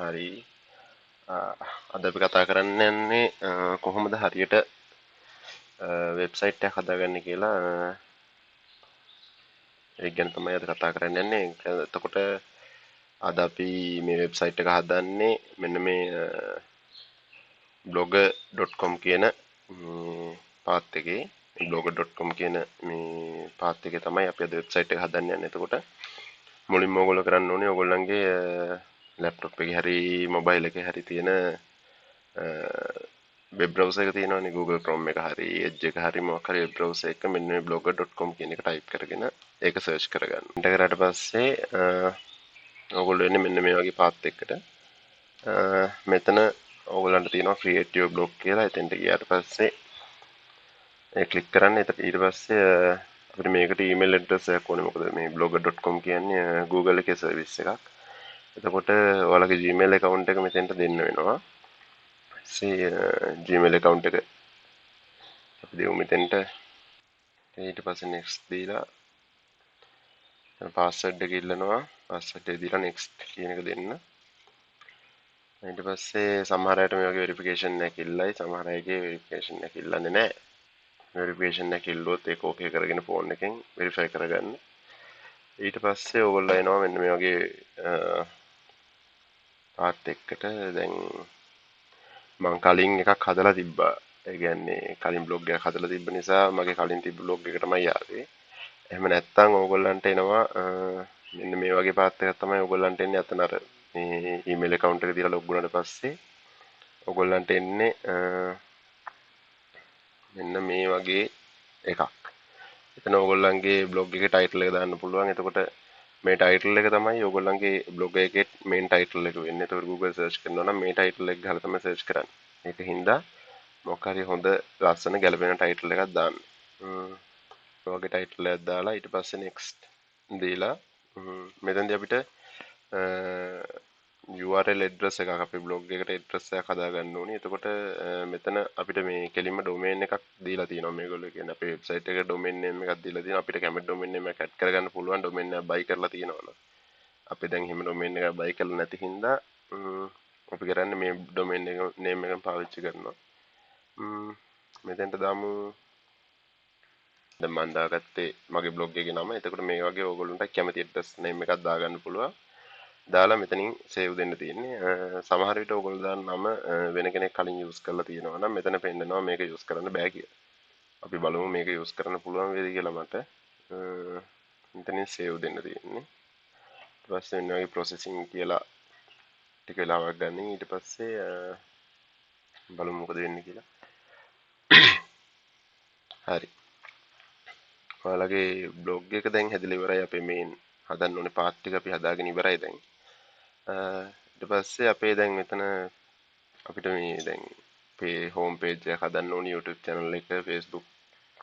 හරි. අද අපි කතා කරන්න යන්නේ කොහොමද හරියට වෙබ්සයිට් එකක් හදාගන්නේ කියලා. ඒක ගැන තමයි අද කතා කරන්න යන්නේ. එතකොට අද අපි මේ වෙබ්සයිට් එක හදන්නේ මෙන්න මේ blogger.com කියන පාත් එකේ, blogger.com කියන මේ පාත් එකේ තමයි අපි අද වෙබ්සයිට් එක හදන්න යන්නේ. එතකොට මුලින්ම ඕගොල්ලෝ කරන්න ඕනේ ඕගොල්ලන්ගේ ලැප්ටොප් එකේ හරි මොබයිල් එකේ හරි තියෙන වෙබ් බ්‍රවුසර් එක තියෙනවනේ, Google Chrome එක හරි Edge එක හරි මොකක් හරි වෙබ් බ්‍රවුසර් එක මෙන්න මේ blogger.com කියන එක ටයිප් කරගෙන ඒක සර්ච් කරගන්න. එන්ටර් කරාට පස්සේ ඕගොල්ලෝ එන්නේ මෙන්න මේ වගේ පාත් එකකට. මෙතන ඕගොල්ලන්ට තියෙනවා create your blog කියලා. එතෙන්ට ගියාට පස්සේ ඒ ක්ලික් කරන්න. එතකොට ඊට පස්සේ අපිට මේකට ඊමේල් ඇඩ්‍රස් එකක් ඕනේ. මොකද මේ blogger.com කියන්නේ Google එකේ සර්විස් එකක්. එතකොට ඔයාලගේ Gmail account එක මෙතෙන්ට දෙන්න වෙනවා. ඊපස්සේ Gmail account එක අපි දෙමු මෙතෙන්ට. ඊට පස්සේ next දීලා දැන් password එක ඉල්ලනවා. password එක දීලා next කියන එක දෙන්න. ඊට පස්සේ සමහර අයට මේ වගේ verification එකක් ඉල්ලයි, සමහර අයගේ verification එකක් ඉල්ලන්නේ නැහැ. verification එක ඉල්ලුවොත් ඒක ඕකේ කරගෙන ෆෝන් එකෙන් වෙරිෆයි කරගන්න. ඊට පස්සේ ඕගොල්ලෝ එනවා මෙන්න මේ වගේ පාත් එකකට. දැන් මං කලින් එකක් හදලා තිබ්බා. ඒ කියන්නේ කලින් බ්ලොග් එකක් හදලා තිබ්බ නිසා මගේ කලින් තිබ්බ බ්ලොග් එක තමයි ආවේ. එහෙම නැත්නම් ඕගොල්ලන්ට එනවා මෙන්න මේ වගේ පාත් එකක් තමයි ඕගොල්ලන්ට එන්නේ. අතන අර මේ ඊමේල් ඇකවුන්ට් එක දීලා ලොග් වුණාට පස්සේ ඕගොල්ලන්ට එන්නේ මෙන්න මේ වගේ එකක්. එතන ඕගොල්ලන්ගේ බ්ලොග් එකේ ටයිටල් එක දාන්න පුළුවන්. එතකොට මේ ටයිටල් එක තමයි ඕගොල්ලන්ගේ බ්ලොග් එකේ මේන් ටයිටල් එක වෙන්නේ. එතකොට Google search කරනවා නම් මේ ටයිටල් එක ගහලා තමයි සර්ච් කරන්නේ. ඒක හින්දා මොකක් හරි හොඳ ලස්සන ගැලපෙන ටයිටල් එකක් දාන්න. ඔය වගේ ටයිටල් එකක් දාලා ඊට පස්සේ next දීලා මෙතනදී අපිට URL address එකක් අපේ බ්ලොග් එකට ඇඩ්‍රස් එකක් හදාගන්න ඕනේ. එතකොට මෙතන අපිට මේ කෙලින්ම ඩොමේන් එකක් දීලා තියෙනවා. මේගොල්ලෝ කියන්නේ අපේ වෙබ්සයිට් එකට ඩොමේන් නේම් එකක් දීලා තියෙනවා. අපිට කැමති ඩොමේන් නේම් එකක් ඇඩ් කරගන්න පුළුවන්. ඩොමේන් එකක් බයි කරලා තියෙනවා නම්. අපි දැන් එහෙම ඩොමේන් එකක් බයි කරලා නැති හින්දා අපි කරන්නේ මේ ඩොමේන් එක නේම් එකම පාවිච්චි කරනවා. මෙතෙන්ට දාමු. දැන් මම දාගත්තේ මගේ බ්ලොග් එකේ නම. එතකොට මේ වගේ ඕගොල්ලන්ට කැමති ඇඩ්‍රස් නේම් එකක් දාගන්න පුළුවන්. දාලා මෙතනින් සේව් දෙන්න තියෙන්නේ. සමහර විට ඕගොල්ලෝ දාන නම වෙන කෙනෙක් කලින් යූස් කරලා තියෙනවා නම් මෙතන පෙන්නනවා මේක යූස් කරන්න බෑ කියලා. අපි බලමු මේක යූස් කරන්න පුළුවන් වේද කියලා මට. මෙතනින් සේව් දෙන්න තියෙන්නේ. ඊට පස්සේ මෙන්න වගේ ප්‍රොසෙසිං කියලා ටික වෙලාවක් ගන්න. ඊට පස්සේ බලමු මොකද වෙන්නේ කියලා. හරි. ඔයාලගේ බ්ලොග් එක දැන් හැදිලා ඉවරයි. අපේ මේන් හදන්න ඕනේ පාත් ටික අපි හදාගෙන ඉවරයි දැන්. ඊට පස්සේ අපේ දැන් මෙතන අපිට මේ දැන් අපේ හෝම් පේජ් එක හදන්න ඕනේ, YouTube channel එක, Facebook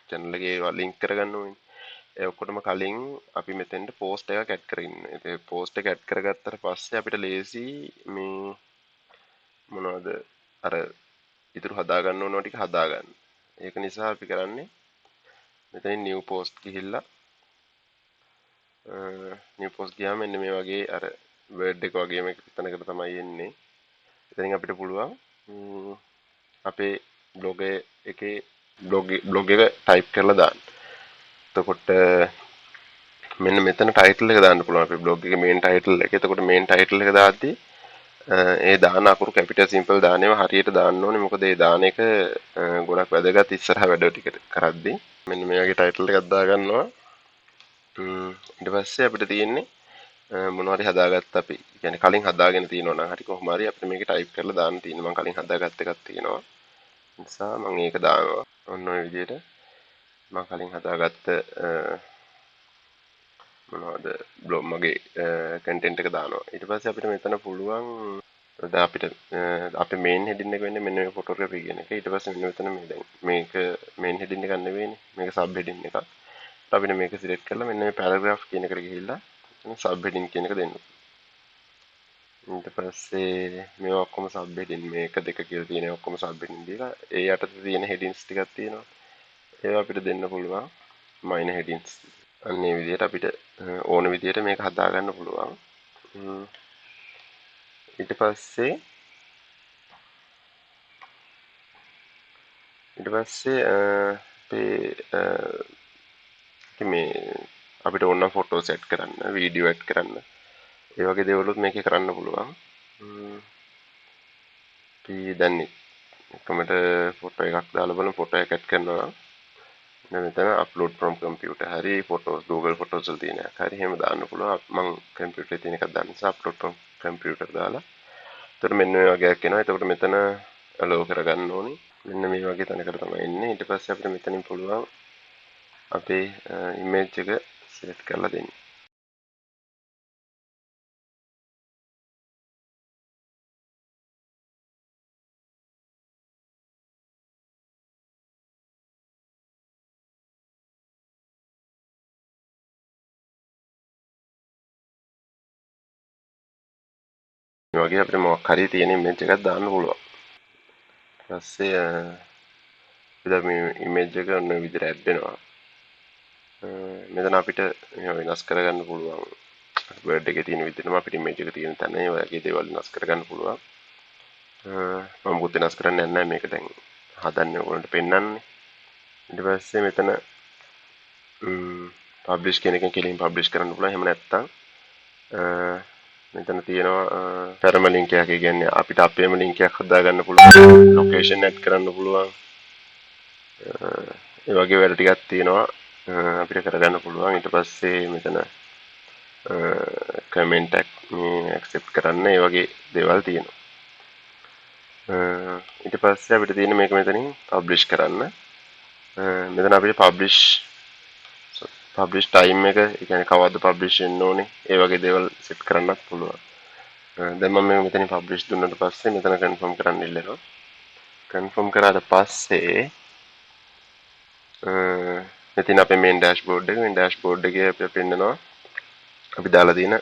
channel එක ඒවා ලින්ක් කරගන්න ඕනේ. ඒ ඔක්කොටම කලින් අපි මෙතෙන්ට පෝස්ට් එකක් ඇඩ් කරගෙන ඉන්න. ඒ පෝස්ට් එක ඇඩ් කරගත්තට පස්සේ අපිට ලේසි මේ මොනවද අර ඉතුරු හදාගන්න ඕනව ටික හදාගන්න. ඒක නිසා අපි කරන්නේ මෙතනින් new post ගිහිල්ලා new post ගියාම මෙන්න මේ වගේ අර Word එක වගේම එක තැනකට තමයි එන්නේ. එතනින් අපිට පුළුවන් අපේ බ්ලොග් එකේ බ්ලොග් එක ටයිප් කරලා දාන්න. එතකොට මෙන්න මෙතන ටයිටල් එක දාන්න පුළුවන් අපේ බ්ලොග් එකේ මේන් ටයිටල් එක. එතකොට මේන් ටයිටල් එක දාද්දී ඒ දාන අකුරු කැපිටල් සිම්පල් දාන ඒවා හරියට දාන්න ඕනේ. මොකද ඒ දාන එක ගොඩක් වැදගත් ඉස්සරහ වැඩ ටික කරද්දී. මෙන්න මේ වගේ ටයිටල් එකක් දාගන්නවා. ඊට පස්සේ අපිට තියෙන්නේ මොනවා හරි හදාගත්ත අපි. කියන්නේ කලින් හදාගෙන තියෙනවා නම් හරි කොහොම හරි අපිට මේක ටයිප් කරලා දාන්න තියෙනවා. මං කලින් හදාගත්ත එකක් තියෙනවා. නිසා මං ඒක දානවා. ඔන්න ඔය විදිහට මං කලින් හදාගත්ත මොනවද බ්ලොග් මගේ කන්ටෙන්ට් එක දානවා. ඊට පස්සේ අපිට මෙතන පුළුවන් දැන් අපිට අපේ මේන් හෙඩින් එක වෙන්නේ මෙන්න මේ ෆොටෝග්‍රැෆි කියන එක. ඊට පස්සේ මෙන්න මෙතන මේ දැන් මේක මේන් හෙඩින් එකක් නෙවෙයිනේ. මේක සබ් හෙඩින් එකක්. අපිට මේක සිලෙක්ට් කරලා මෙන්න මේ පැරග්‍රාෆ් කියන එකට ගිහිල්ලා සබ් හෙඩින් කියන එක දෙන්න. ඊට පස්සේ මේවා ඔක්කොම සබ් හෙඩින් මේක දෙක කියලා තියෙන ඔක්කොම සබ් හෙඩින් දීලා ඒ යටතේ තියෙන හෙඩින්ස් ටිකක් තියෙනවා. ඒවා අපිට දෙන්න පුළුවන් මයිනර් හෙඩින්ස්. අන්න ඒ විදිහට අපිට ඕන විදිහට මේක හදාගන්න පුළුවන්. ඊට පස්සේ අපේ මේ අපිට ඕන නම් ෆොටෝ සෙට් කරන්න, වීඩියෝ ඇඩ් කරන්න, ඒ වගේ දේවලුත් මේකේ කරන්න පුළුවන්. අපි දැන් එකමට ෆොටෝ එකක් දාලා බලමු. ෆොටෝ එකක් ඇඩ් කරනවා නම් මෙන්න මෙතන අප්ලෝඩ් ෆ්‍රොම් කම්පියුටර් හරි ෆොටෝස් Google photos වල තියෙන එකක් හරි එහෙම දාන්න පුළුවන්. මං කම්පියුටරේ තියෙන එකක් දාන්න නිසා අප්ලෝඩ් ෆ්‍රොම් කම්පියුටර් දාලා. එතකොට මෙන්න මේ වගේ එකක් එනවා. එතකොට මෙතන ඇලෝ කරගන්න ඕනි. මෙන්න මේ වගේ තැනකට තමයි එන්නේ. ඊට පස්සේ අපිට මෙතනින් පුළුවන් අපේ ඉමේජ් එක සිලෙක්ට් කරලා දෙන්න. මේ වගේ අපිට මොකක් හරි තියෙන ඉමේජ් එකක් දාන්න පුළුවන්. ඊට පස්සේ අපි දැන් මේ ඉමේජ් එක ඔන්න ඔය විදිහට ඇඩ් වෙනවා. මෙතන අපිට මේවා වෙනස් කරගන්න පුළුවන්. Word එකේ තියෙන විදිහටම අපිට ඉමේජ් එක තියෙන තැන ඒ වගේ දේවල් වෙනස් කරගන්න පුළුවන්. මම මොකුත් වෙනස් කරන්න යන්නේ නැහැ. මේක දැන් හදන්නේ ඔයගොල්ලන්ට පෙන්වන්නේ. ඊට පස්සේ මෙතන පබ්ලිෂ් කියන එකෙන් කෙලින් පබ්ලිෂ් කරන්න පුළුවන්. එහෙම නැත්නම් මෙතන තියෙනවා පෙරම ලින්ක් එකක්. ඒ කියන්නේ අපිට අපේම ලින්ක් එකක් හදාගන්න පුළුවන්. ලොකේෂන් ඇඩ් කරන්න පුළුවන්. ඒ වගේ වැඩ ටිකක් තියෙනවා. අපිට කරගන්න පුළුවන්. ඊට පස්සේ මෙතන කමෙන්ට් එකක් මේ ඇක්සෙප්ට් කරන්න ඒ වගේ දේවල් තියෙනවා. ඊට පස්සේ අපිට තියෙන මේක මෙතනින් පබ්ලිෂ් කරන්න. මෙතන අපිට පබ්ලිෂ් ටයිම් එක, ඒ කියන්නේ කවද්ද පබ්ලිෂ් වෙන්න ඕනේ, ඒ වගේ දේවල් සෙට් කරන්නත් පුළුවන්. දැන් මම මේක මෙතනින් පබ්ලිෂ් දුන්නාට පස්සේ මෙතන කන්ෆර්ම් කරන්න ඉල්ලනවා. කන්ෆර්ම් කරාට පස්සේ මෙතන අපේ මේන් ඩෑෂ්බෝඩ් එක, මේන් ඩෑෂ්බෝඩ් එකේ අපිට පෙන්නනවා අපි දාලා තියෙන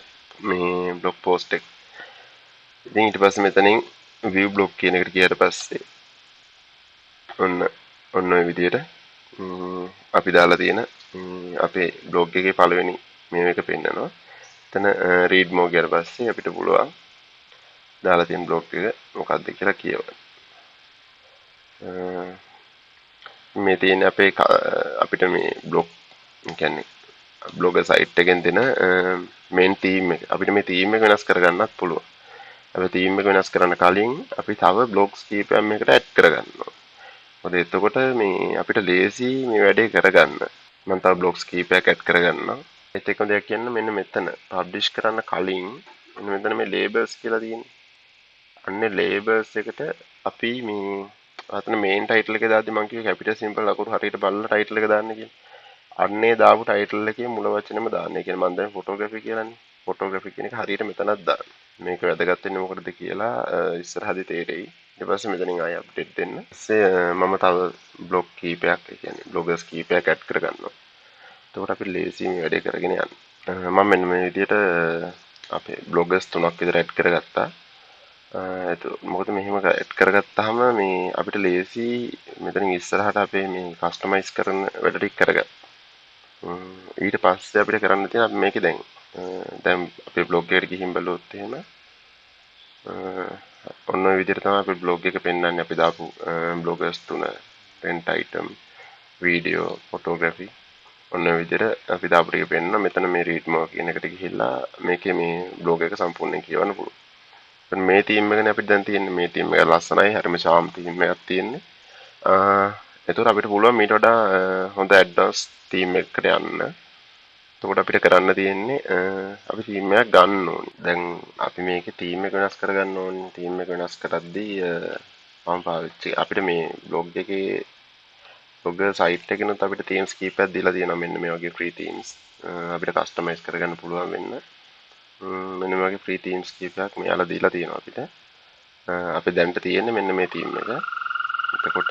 මේ බ්ලොග් පෝස්ට් එක. ඉතින් ඊට පස්සේ මෙතනින් view blog කියන එකට ගියාට පස්සේ ඔන්න ඔය විදියට අපි දාලා තියෙන අපේ බ්ලොග් එකේ පළවෙනි මේ එක පෙන්නනවා. එතන read more ගියාට පස්සේ අපිට පුළුවන් දාලා තියෙන බ්ලොග් එක මොකද්ද කියලා කියවන්න. මේ තියෙන අපිට මේ බ්ලොග්, ඒ කියන්නේ බ්ලොගර් සයිට් එකෙන් දෙන මේන් තීම් එක. අපිට මේ තීම් එක වෙනස් කරගන්නත් පුළුවන්. අපි තීම් එක වෙනස් කරන්න කලින් අපි තව බ්ලොග්ස් කීපයක් මේකට ඇඩ් කරගන්න ඕන. මොකද එතකොට මේ අපිට ලේසි මේ වැඩේ කරගන්න. මම තව බ්ලොග්ස් කීපයක් ඇඩ් කරගන්නම්. ඒත් එක්කම දෙයක් කියන්න, මෙන්න මෙතන පබ්ලිෂ් කරන්න කලින් මෙන්න මෙතන මේ ලේබල්ස් කියලා තියෙන්නේ. අන්නේ ලේබල්ස් එකට අපි මේ අතන මේන් ටයිටල් එක දාද්දි මං කිව්වේ කැපිටල් සිම්පල් අකුරු හරියට බලලා ටයිටල් එක දාන්න කියලා. අන්නේ දාපු ටයිටල් එකේ මුල වචනේම දාන්න. ඒ කියන්නේ මං දැන් ෆොටෝග්‍රැෆි කියලානේ. ෆොටෝග්‍රැෆි කියන එක හරියට මෙතනත් දාන්න. මේක වැදගත් වෙන්නේ මොකටද කියලා ඉස්සරහදී තේරෙයි. ඊට පස්සේ මෙතනින් ආයෙ අප්ඩේට් දෙන්න. ඊපස්සේ මම තව බ්ලොග් කීපයක්, ඒ කියන්නේ බ්ලොගර්ස් කීපයක් ඇඩ් කරගන්නවා. එතකොට අපි ලේසියෙන් මේ වැඩේ කරගෙන යන්න. මම මෙන්න මේ විදිහට අපේ බ්ලොගර්ස් තුනක් විතර ඇඩ් කරගත්තා. මොකද මෙහෙම ඇඩ් කරගත්තාම මේ අපිට ලේසි මෙතනින් ඉස්සරහට අපේ මේ කස්ටමයිස් කරන වැඩ ටික කරගන්න. ඊට පස්සේ අපිට කරන්න තියෙන අපි මේකේ දැන් අපේ බ්ලොග් එකට ගිහින් බැලුවොත් එහෙම ඔන්න ඔය විදිහට තමයි අපේ බ්ලොග් එක පෙන්වන්නේ. අපි දාපු බ්ලොගර්ස් තුන, රෙන්ට් අයිටම්, වීඩියෝ, ෆොටෝග්‍රැෆි, ඔන්න ඔය විදිහට අපි දාපු ටික පෙන්වනවා. මෙතන මේ රීඩ් මෝර් කියන එකට ගිහිල්ලා මේකේ මේ බ්ලොග් එක සම්පූර්ණයෙන් කියවන්න පුළුවන්. මේ තීම් එකනේ අපිට දැන් තියෙන්නේ. මේ තීම් එක ලස්සනයි, හරිම චාම් තීම් එකක් තියෙන්නේ. එතකොට අපිට පුළුවන් මීට වඩා හොඳ ඇඩ්වාන්ස් තීම් එකකට යන්න. එතකොට අපිට කරන්න තියෙන්නේ අපි තීම් එකක් ගන්න ඕනි. දැන් අපි මේකේ තීම් එක වෙනස් කරගන්න ඕනි. තීම් එක වෙනස් කරද්දී මම පාවිච්චි අපිට මේ බ්ලොග් එකේ බ්ලොග් සයිට් එකකිනුත් අපිට තීම්ස් කීපයක් දීලා තියෙනවා. මෙන්න මේ වගේ ෆ්‍රී තීම්ස් අපිට කස්ටමයිස් කරගන්න පුළුවන් වෙන්න. මෙන්න මේ වගේ ෆ්‍රී තීම්ස් කීපයක් මෙයාලා දීලා තියෙනවා අපිට. අපි දැනට තියෙන්නේ මෙන්න මේ තීම් එක. එතකොට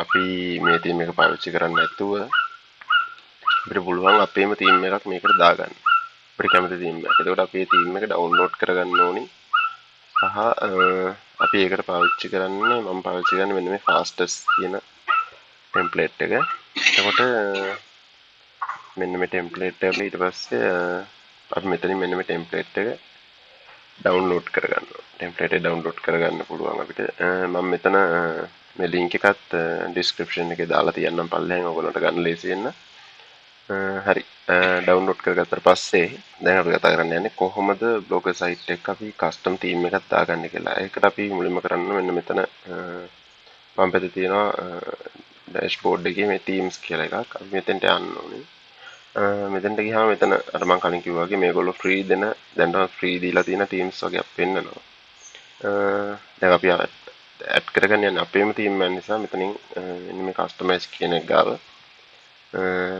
අපි මේ තීම් එක පාවිච්චි කරන්නේ නැතුව අපිට පුළුවන් අපේම තීම් එකක් මේකට දාගන්න. අපිට කැමති තීම් එකක්. එතකොට අපි මේ තීම් එක ඩවුන්ලෝඩ් කරගන්න ඕනි. සහ අපි ඒකට පාවිච්චි කරන්නේ මම පාවිච්චි කරන්නේ මෙන්න මේ ෆාස්ටස් කියන ටෙම්ප්ලේට් එක. එතකොට මෙන්න මේ ටෙම්ප්ලේට් එක ඊට පස්සේ අපි මෙතනින් මෙන්න මේ ටෙම්ප්ලේට් එක ඩවුන්ලෝඩ් කරගන්න ඕනේ. ටෙම්ප්ලේට් එක ඩවුන්ලෝඩ් කරගන්න පුළුවන් අපිට. මම මෙතන මේ ලින්ක් එකත් ඩිස්ක්‍රිප්ෂන් එකේ දාලා තියන්නම් පල්ලෙහාන් ඔයගොල්ලන්ට ගන්න ලේසි වෙන්න. හරි. ඩවුන්ලෝඩ් කරගත්තට පස්සේ දැන් අපි කතා කරන්න යන්නේ කොහොමද බ්ලොගර් සයිට් එක අපි කස්ටම් තීම් එකක් දාගන්නේ කියලා. ඒකට අපි මුලින්ම කරන්න මෙන්න මෙතන වම් පැත්තේ තියෙනවා ඩෑෂ්බෝඩ් එකේ මේ තීම්ස් කියලා එකක්. අපි මෙතෙන්ට යන්න ඕනේ. මෙතෙන්ට ගියාම මෙතන අර මං කලින් කිව්වා වගේ මේගොල්ලෝ ෆ්‍රී දෙන දැන් ෆ්‍රී දීලා තියෙන තීම්ස් වගේක් පෙන්නනවා. දැන් අපි ඇඩ් කරගන්න යන්නේ අපේම තීම් එක නිසා මෙතනින් මෙන්න මේ කස්ටමයිස් කියන එක ගාව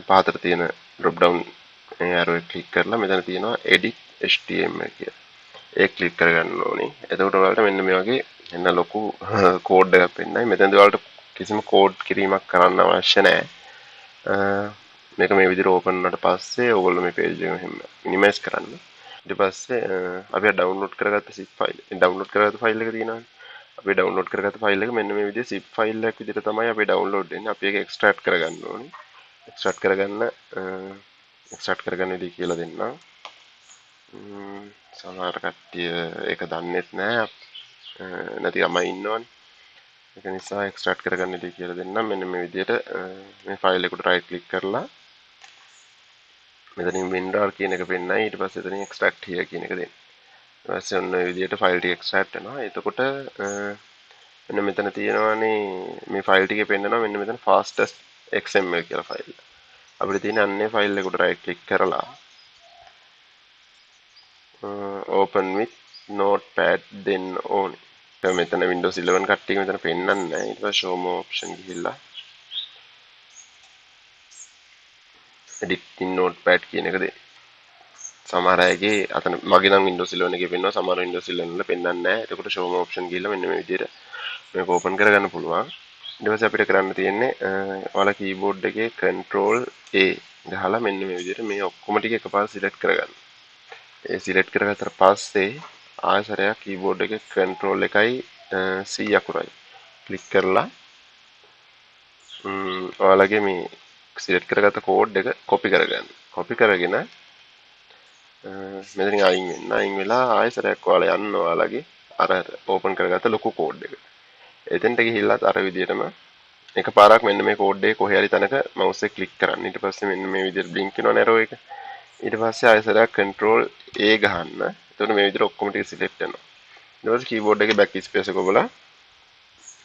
පහතට තියෙන ඩ්‍රොප් ඩවුන් ඇරෝ එක ක්ලික් කරලා මෙතන තියෙනවා edit HTML කියලා. ඒක ක්ලික් කරගන්න ඕනේ. එතකොට ඔයාලට මෙන්න මේ වගේ එන්න ලොකු කෝඩ් එකක් පෙන්නයි. මෙතනදී ඔයාලට කිසිම කෝඩ් කිරීමක් කරන්න අවශ්‍ය නැහැ. මේක මේ විදිහට ඕපන් වුණාට පස්සේ ඔයගොල්ලෝ මේ පේජ් එක මෙහෙම මිනිමයිස් කරන්න. ඊට පස්සේ අපි ඩවුන්ලෝඩ් කරගත්ත zip file, download කරගත්ත ෆයිල් එක තියෙනවානේ. අපි ඩවුන්ලෝඩ් කරගත්ත ෆයිල් එක මෙන්න මේ විදිහට zip file එකක් විදිහට තමයි අපි ඩවුන්ලෝඩ් වෙන්නේ. අපි ඒක එක්ස්ට්‍රැක්ට් කරගන්න ඕනේ. එක්ස්ට්‍රැක්ට් කරගන්න විදිහ කියලා දෙන්නම්. සමහර කට්ටිය ඒක දන්නෙත් නෑ. නැති ළමයි ඉන්නවනේ. ඒක නිසා එක්ස්ට්‍රැක්ට් කරගන්න විදිහ කියලා දෙන්නම්. මෙන්න මේ විදිහට මේ ෆයිල් එකට රයිට් ක්ලික් කරලා මෙතනින් WinRAR කියන එක පෙන්නයි. ඊට පස්සේ එතනින් එක්ස්ට්‍රැක්ට් here කියන එක දෙන්න. ඊට පස්සේ ඔන්න ඔය විදිහට ෆයිල් ටික එක්ස්ට්‍රැක්ට් වෙනවා. එතකොට මෙන්න මෙතන තියෙනවානේ මේ ෆයිල් ටිකේ පෙන්නනවා මෙන්න මෙතන fastest XML කියලා ෆයිල් එක. අපිට තියෙන අන්නේ ෆයිල් එකට රයිට් ක්ලික් කරලා open with notepad දෙන්න ඕනේ. දැන් මෙතන Windows 11 කට්ටිය මෙතන පෙන්නන්නේ නැහැ. ඊට පස්සේ show more option ගිහිල්ලා edit in notepad කියන එක දෙන්න. සමහර අයගේ අතන මගේ නම් Windows 11 එකේ පෙන්නවා, සමහර Windows 11 වල පෙන්නන්නේ නැහැ. එතකොට show more option ගිහිල්ලා මෙන්න මේ විදිහට මේක ඕපන් කරගන්න පුළුවන්. ඊට පස්සේ අපිට කරන්න තියෙන්නේ ඔයාලා කීබෝඩ් එකේ control A ගහලා මෙන්න මේ විදිහට මේ ඔක්කොම ටික එකපාර සිලෙක්ට් කරගන්න. ඒ සිලෙක්ට් කරගත්තට පස්සේ ආයෙ සැරයක් කීබෝඩ් එකේ control එකයි C අකුරයි ක්ලික් කරලා ඔයාලගේ මේ සිලෙක්ට් කරගත්ත කෝඩ් එක කොපි කරගන්න. කොපි කරගෙන මෙතනින් අයින් වෙන්න. අයින් වෙලා ආයෙ සැරයක් ඔයාලා යන්න ඔයාලගේ අර ඕපන් කරගත්ත ලොකු කෝඩ් එක. එතෙන්ට ගිහිල්ලත් අර විදිහටම එකපාරක් මෙන්න මේ කෝඩ් එක කොහේ හරි තැනක මවුස් එක ක්ලික් කරන්න. ඊට පස්සේ මෙන්න මේ විදිහට බ්ලින්ක් වෙනවා ඇරෝ එක. ඊට පස්සේ ආයෙ සැරයක් control A ගහන්න. එතකොට මේ විදිහට ඔක්කොම ටික සිලෙක්ට් වෙනවා. ඊට පස්සේ කීබෝඩ් එකේ බෑක් ස්පේස් එක ඔබලා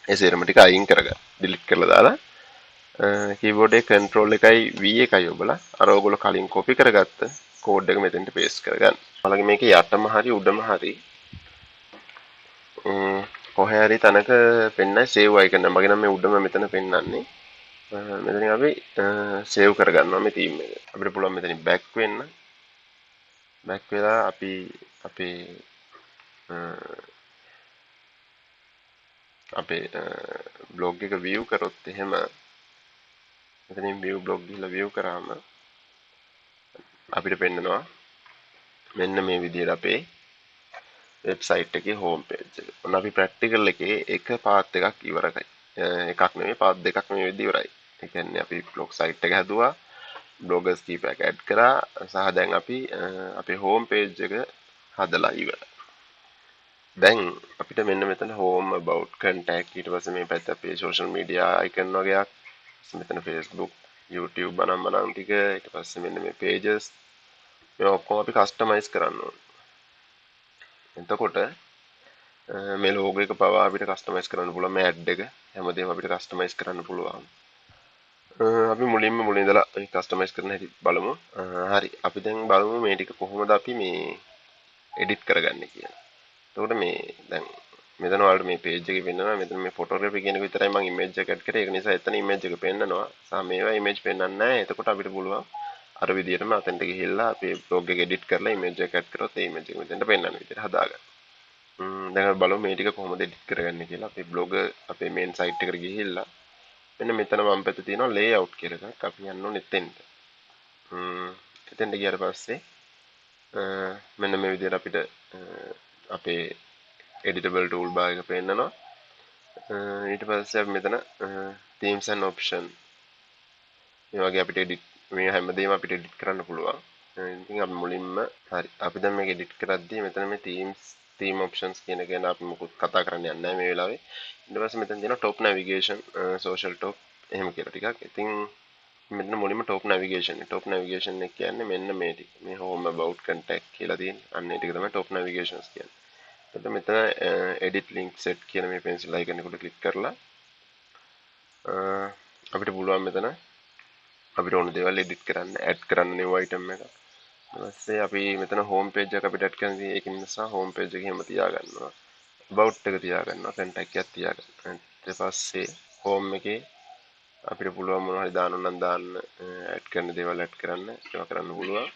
ඒ සේරම ටික අයින් කරගන්න. ඩිලීට් කරලා දාලා කීබෝඩ් එකේ control එකයි V එකයි ඔබලා අර ඔයගොල්ලෝ කලින් කොපි කරගත්ත කෝඩ් එක මෙතෙන්ට පේස්ට් කරගන්න. ඔයාලගේ මේකේ යටම හරි උඩම හරි කොහේ හරි තැනක පෙන්නයි සේව් අයිකන් එක. මගේ නම් මේ උඩම මෙතන පෙන්නන්නේ. මෙතනින් අපි සේව් කරගන්නවා මේ තීම් එක. අපිට පුළුවන් මෙතනින් බෑක් වෙන්න. බෑක් වෙලා අපි අපේ අපේ බ්ලොග් එක view කරොත් එහෙම මෙතනින් view blog ගිහලා view කරාම අපිට පෙන්නනවා මෙන්න මේ විදිහට අපේ වෙබ්සයිට් එකේ හෝම් පේජ් එක. ඔන්න අපි ප්‍රැක්ටිකල් එකේ එක පාත් එකක් ඉවරයි. එකක් නෙමෙයි පාත් දෙකක් මේ විදිහට ඉවරයි. ඒ කියන්නේ අපි බ්ලොග් සයිට් එක හැදුවා, බ්ලොගර්ස් කීපයක් ඇඩ් කරා සහ දැන් අපි අපේ හෝම් පේජ් එක හදලා ඉවරයි. දැන් අපිට මෙන්න මෙතන හෝම් about contact ඊට පස්සේ මේ පැත්ත අපේ සෝෂල් මීඩියා අයිකන් වගේක්, මෙතන Facebook, YouTube බනම් බනම් ටික, ඊට පස්සේ මෙන්න මේ pages මේ ඔක්කොම අපි කස්ටමයිස් කරන්න ඕනේ. එතකොට මේ ලෝගෝ එක පවා අපිට කස්ටමයිස් කරන්න පුළුවන්, මේ ඇඩ් එක හැමදේම අපිට කස්ටමයිස් කරන්න පුළුවන්. අපි මුලින්ම මුලින් ඉඳලා කස්ටමයිස් කරන හැටි බලමු. හරි, අපි දැන් බලමු මේ ටික කොහොමද අපි මේ එඩිට් කරගන්නේ කියලා. එතකොට මේ දැන් මෙතන ඔයාලට මේ පේජ් එකේ පෙන්නනවා මෙතන මේ ෆොටෝග්‍රැෆි කියන එක විතරයි මම ඉමේජ් එක ඇඩ් කරේ. ඒක නිසා එතන ඉමේජ් එක පෙන්නනවා. සහ මේවා ඉමේජ් පෙන්නන්නේ නැහැ. එතකොට අපිට පුළුවන් අර විදිහටම අතෙන්ට ගිහිල්ලා අපේ බ්ලොග් එක එඩිට් කරලා ඉමේජ් එක ඇඩ් කරොත් ඒ ඉමේජ් එක මෙතෙන්ට පෙන්නන විදිහට හදාගන්න. දැන් අපි බලමු මේ ටික කොහොමද එඩිට් කරගන්නේ කියලා. අපේ බ්ලොග් අපේ මේන් සයිට් එකට ගිහිල්ලා මෙන්න මෙතන වම් පැත්තේ තියෙනවා ලේඅවුට් කියලා එකක්. අපි යන්න ඕනේ එතෙන්ට. එතෙන්ට ගියාට පස්සේ මෙන්න මේ විදිහට අපිට අපේ එඩිටබල් ටූල් බාර් එක පෙන්නනවා. ඊට පස්සේ අපි මෙතන themes and option මේ වගේ අපිට එඩිට් මේ හැමදේම අපිට එඩිට් කරන්න පුළුවන්. ඉතින් අපි මුලින්ම හරි අපි දැන් මේක එඩිට් කරද්දී මෙතන මේ themes theme options කියන එක ගැන අපි මොකුත් කතා කරන්න යන්නේ නැහැ මේ වෙලාවේ. ඊට පස්සේ මෙතන තියෙනවා top navigation, social top එහෙම කියලා ටිකක්. ඉතින් මෙතන මුලින්ම top navigation. Top navigation එක කියන්නේ මෙන්න මේ ටික. මේ home, about, contact කියලා තියෙන. අන්න ඒ ටික තමයි top navigations කියන්නේ. එතකොට මෙතන edit link set කියන මේ pencil icon එකට ක්ලික් කරලා අපිට පුළුවන් මෙතන අපිට ඕන දේවල් එඩිට් කරන්න, ඇඩ් කරන්න new item එක. ඊට පස්සේ අපි මෙතන home page එක අපිට ඇඩ් කරන්න තියෙන්නේ. ඒක නිසා home page එක එහෙම තියාගන්නවා. About එක තියාගන්නවා, contact එකක් තියාගන්නවා. ඊට පස්සේ home එකේ අපිට පුළුවන් මොනවා හරි දාන්න නම් දාන්න, ඇඩ් කරන දේවල් ඇඩ් කරන්න, ඒවා කරන්න පුළුවන්.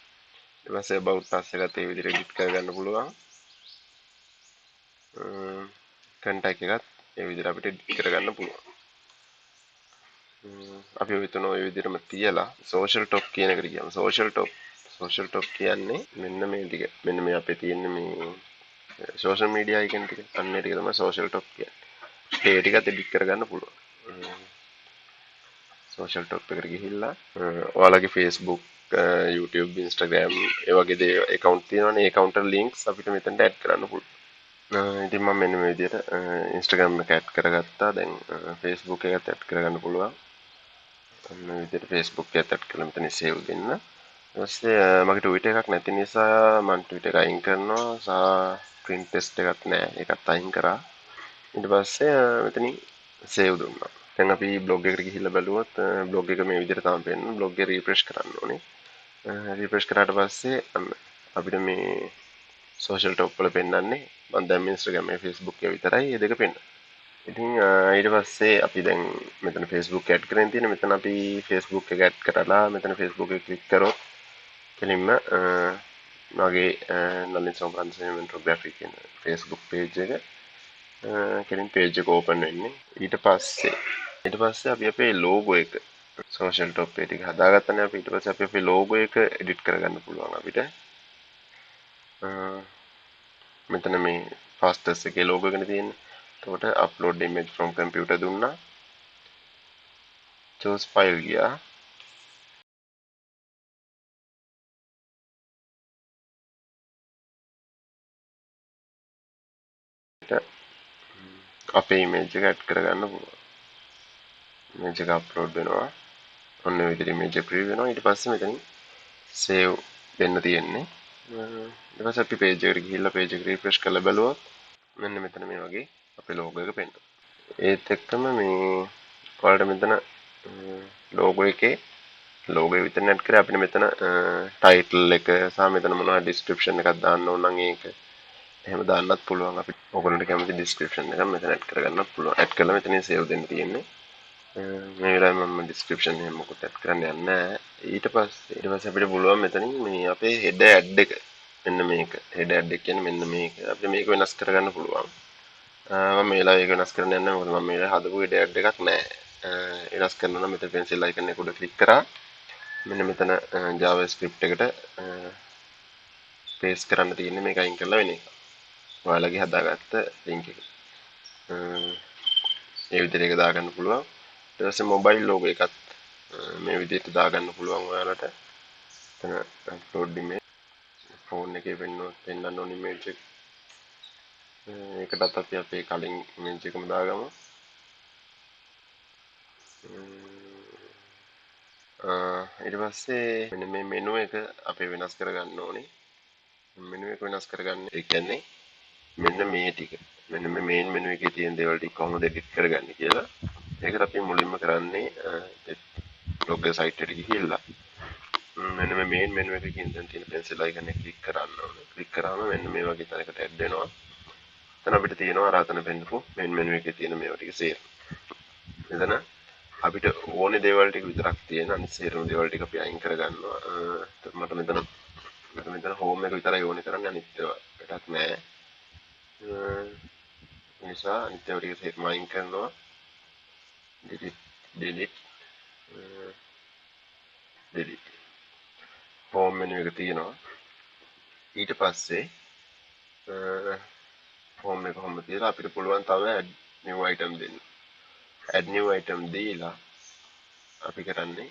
ඊට පස්සේ about us එකත් ඒ විදිහට එඩිට් කරගන්න පුළුවන්. Contact එකත් ඒ විදිහට අපිට එඩිට් කරගන්න පුළුවන්. අපි ඔය තුන ඔය විදිහටම තියලා social top කියන එකට ගියාම social top කියන්නේ මෙන්න මේ ටික. මෙන්න මේ අපේ තියෙන මේ social media icon ටික. අන්න ඒ ටික තමයි social top කියන්නේ. ඒ ටිකත් එඩිට් කරගන්න පුළුවන්. Social top එකට ගිහිල්ලා ඔයාලගේ Facebook, YouTube, Instagram ඒ වගේ දේ account තියෙනවනේ. ඒ account වල links අපිට මෙතනට ඇඩ් කරන්න පුළුවන්. ඉතින් මම මෙන්න මේ විදිහට Instagram එක ඇඩ් කරගත්තා. දැන් Facebook එකත් ඇඩ් කරගන්න පුළුවන්. මේ විදිහට Facebook එකත් ඇඩ් කරලා මෙතන සේව් දෙන්න. ඊට පස්සේ මගේ Twitter එකක් නැති නිසා මම Twitter එක අයින් කරනවා. සහ Pinterest එකක් නෑ, ඒකත් අයින් කරා. ඊට පස්සේ මෙතනින් සේව් දුන්නා. දැන් අපි බ්ලොග් එකට ගිහිල්ලා බැලුවොත් බ්ලොග් එක මේ විදිහට තමයි පේන්නේ. බ්ලොග් එක රිෆ්‍රෙෂ් කරන්න ඕනේ. රිෆ්‍රෙෂ් කරාට පස්සේ අපිට මේ සෝෂල් টොප් වල පෙන්වන්නේ මම දැන් Instagram එක Facebook එක විතරයි මේ දෙක පෙන්වන්නේ. ඉතින් ඊට පස්සේ අපි දැන් මෙතන Facebook add කරගෙන තියෙන. මෙතන අපි Facebook එක ඇඩ් කරලා මෙතන Facebook එක ක්ලික් කරොත් කෙලින්ම මගේ නලින් සෝමරන්ද සිනමැටෝග්‍රැෆි කියන Facebook page එක කෙලින් page එක ඕපන් වෙන්නේ. ඊට පස්සේ අපි අපේ logo එක social top එක ටික හදාගත්තනේ අපි. ඊට පස්සේ අපි අපේ logo එක එඩිට් කරගන්න පුළුවන් අපිට. මෙතන මේ fastest එකේ logo එකනේ තියෙන්නේ. එතකොට upload image from computer දුන්නා. Choose file ගියා. අපේ image එක add කරගන්න පුළුවන්. Image එක upload වෙනවා. ඔන්න ඔය විදිහට image එක preview වෙනවා. ඊට පස්සේ මෙතනින් save දෙන්න තියෙන්නේ. ඊට පස්සේ අපි page එකට ගිහිල්ලා page එක refresh කරලා බැලුවොත් මෙන්න මෙතන මේ වගේ අපේ logo එක පෙන්වනවා. ඒත් එක්කම මේ ඔයාලට මෙතන logo එකේ logo එක විතර ඇඩ් කරේ අපිට මෙතන title එක සහ මෙතන මොනවා description එකක් දාන්න ඕන නම් ඒක එහෙම දාන්නත් පුළුවන්. අපි ඔයගොල්ලන්ට කැමති description එකක් මෙතන ඇඩ් කරගන්නත් පුළුවන්. ඇඩ් කරලා මෙතනින් save දෙන්න තියෙන්නේ. මේ වෙලාවේ මම description එක මොකුත් ඇඩ් කරන්න යන්නේ නැහැ. ඊට පස්සේ අපිට පුළුවන් මෙතනින් මේ අපේ header add එක මෙන්න මේක header add එක කියන්නේ මෙන්න මේක අපිට මේක වෙනස් කරගන්න පුළුවන්. මම මේ වෙලාවේ ඒක වෙනස් කරන්න යන්නේ නැහැ. මොකද මම මේ වෙලාවේ හදපු header add එකක් නැහැ. වෙනස් කරනවා නම් මෙතන pencil icon එක උඩ ක්ලික් කරා. මෙන්න මෙතන JavaScript එකට paste කරන්න තියෙන්නේ මේක අයින් කරලා වෙන එක. ඔයාලගේ හදාගත්ත link එක. මේ විදිහට ඒක දාගන්න පුළුවන්. ඊට පස්සේ mobile logo එකත් මේ විදිහට දාගන්න පුළුවන් ඔයාලට. එතන upload image phone එකේ පෙන්වන්න ඕන image එක. ඒකටත් අපි අපේ කලින් image එකම දාගමු. ඊට පස්සේ මෙන්න මේ menu එක අපි වෙනස් කරගන්න ඕනේ. menu එක වෙනස් කරගන්න. ඒ කියන්නේ මෙන්න මේ ටික. මෙන්න මේ main menu එකේ තියෙන දේවල් ටික කොහොමද edit කරගන්නේ කියලා. ඒකට අපි මුලින්ම කරන්නේ blog site එකට ගිහිල්ලා මෙන්න මේ main menu එකේ කියන තැන තියෙන pencil icon එක ක්ලික් කරන්න ඕනේ. ක්ලික් කරාම මෙන්න මේ වගේ තැනකට ඇඩ් වෙනවා. එතන අපිට තියෙනවා අර අතන පෙන්නපු main menu එකේ තියෙන මේවා ටික සේරම. මෙතන අපිට ඕනේ දේවල් ටික විතරක් තියෙන අනිත් සේරම දේවල් ටික අපි අයින් කරගන්නවා. එතකොට මට මෙතන home එක විතරයි ඕනේ කරන්නේ, අනිත් ඒවා එකක් නෑ. ඒ නිසා අනිත් ඒවා ටික සේරම අයින් කරනවා. Delete, delete, delete. Home menu එක තියෙනවා. ඊට පස්සේ home එක කොහොමද තියලා අපිට පුළුවන් තව add new item දෙන්න. Add new item දීලා අපි කරන්නේ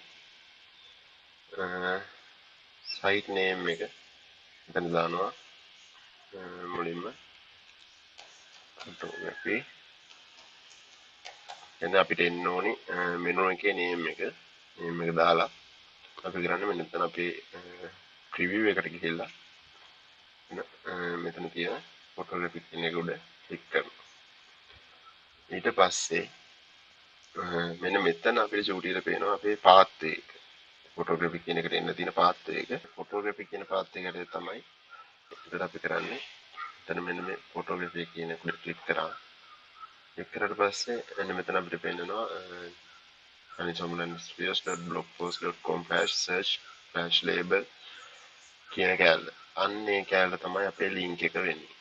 සයිට් නේම් එක මෙතන දානවා මුලින්ම ෆොටෝග්‍රැෆි. එතන අපිට එන්න ඕනි මෙනු එකේ නේම් එක. නේම් එක දාලා අපි කරන්නේ මෙන්න මෙතන අපේ ප්‍රිවිව් එකට ගිහිල්ලා මෙතන තියෙන ෆොටෝග්‍රැෆි කියන එක උඩ ක්ලික් කරනවා. ඊට පස්සේ මෙන්න මෙතන අපිට චූටියට පේනවා අපේ පාත් එක. ෆොටෝග්‍රැෆි කියන එකට එන්න තියෙන පාත් එක. ෆොටෝග්‍රැෆි කියන පාත් එකට තමයි එතකොට අපි කරන්නේ. එතන මෙන්න මේ ෆොටෝග්‍රැෆි කියන එක උඩ ක්ලික් කරා. ක්ලික් කරාට පස්සේ මෙන්න මෙතන අපිට පේනවා anisomulanstudios.blogpost.com/search/label කියන කෑල්ල. අන්න ඒ කෑල්ල තමයි අපේ ලින්ක් එක වෙන්නේ.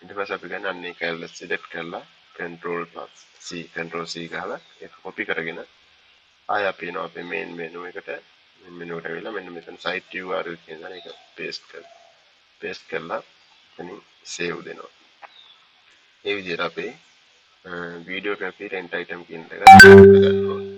ඊට පස්සේ අපි ගන්න අන්න ඒ කෑල්ල සිලෙක්ට් කරලා control plus C, control C ගහලා ඒක කොපි කරගෙන ආය අපි එනවා අපේ මේන් මෙනු එකට. මේන් මෙනු එකට ඇවිල්ලා මෙන්න මෙතන site URL කියන තැන ඒක පේස්ට් කරනවා. පේස්ට් කරලා එතනින් සේව් දෙනවා. ඒ විදිහට අපේ වීඩියෝග්‍රැෆි රෙන්ට් අයිටම් කියන එක ගන්න ඕනේ.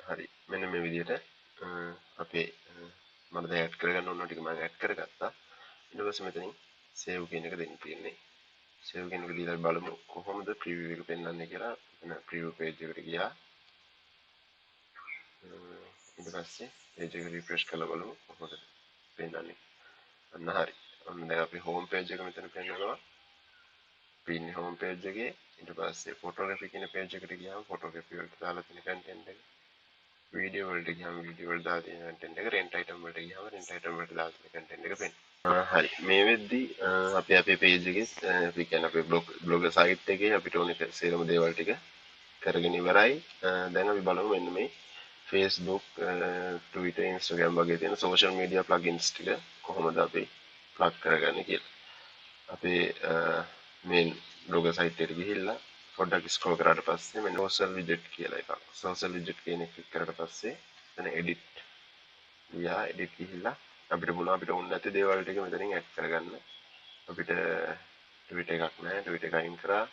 හරි, මෙන්න මේ විදිහට අපේ මට දැන් ඇඩ් කරගන්න ඕන ටික මම ඇඩ් කරගත්තා. ඊට පස්සේ මෙතනින් සේව් කියන එක දෙන්න තියෙන්නේ. සේව් කියන එක දීලා බලමු කොහොමද ප්‍රිවිව් එක පෙන්වන්නේ කියලා. එතන ප්‍රිවිව් පේජ් එකට ගියා. ඊට පස්සේ පේජ් එක රිෆ්‍රෙෂ් කරලා බලමු කොහොමද පෙන්වන්නේ. අන්න හරි. ඔන්න දැන් අපි හෝම් පේජ් එක මෙතන පෙන්වනවා. අපි ඉන්නේ හෝම් පේජ් එකේ. ඊට පස්සේ ෆොටෝග්‍රැෆි කියන පේජ් එකට ගියාම ෆොටෝග්‍රැෆි වලට දාලා තියෙන කන්ටෙන්ට් එක, වීඩියෝ වලට ගියාම වීඩියෝ වලට දාලා තියෙන කන්ටෙන්ට් එක, රෙන්ට් අයිටම් වලට ගියාම රෙන්ට් අයිටම් වලට දාලා තියෙන කන්ටෙන්ට් එක පෙන්වනවා. හරි, මේ වෙද්දි අපි අපේ පේජ් එකේ, අපි කියන්නේ අපේ බ්ලොග් සයිට් එකේ අපිට ඕන සියලුම දේවල් ටික කරගෙන ඉවරයි. දැන් අපි බලමු මෙන්න මේ Facebook, Twitter, Instagram වගේ තියෙන social media plugins ටික කොහොමද අපි ප්ලග් කරගන්නේ කියලා. අපේ මේන් බ්ලොග් සයිට් එකට ගිහිල්ලා පොඩ්ඩක් ස්ක්‍රෝල් කරාට පස්සේ මෙන්න social widget කියලා එකක්. social widget කියන එක ක්ලික් කරාට පස්සේ එතන edit ගියා. edit ගිහිල්ලා අපිට පුළුවන් අපිට ඕන නැති දේවල් ටික මෙතනින් ඇඩ් කරගන්න. අපිට Twitter එකක් නැහැ, Twitter එක අයින් කරා.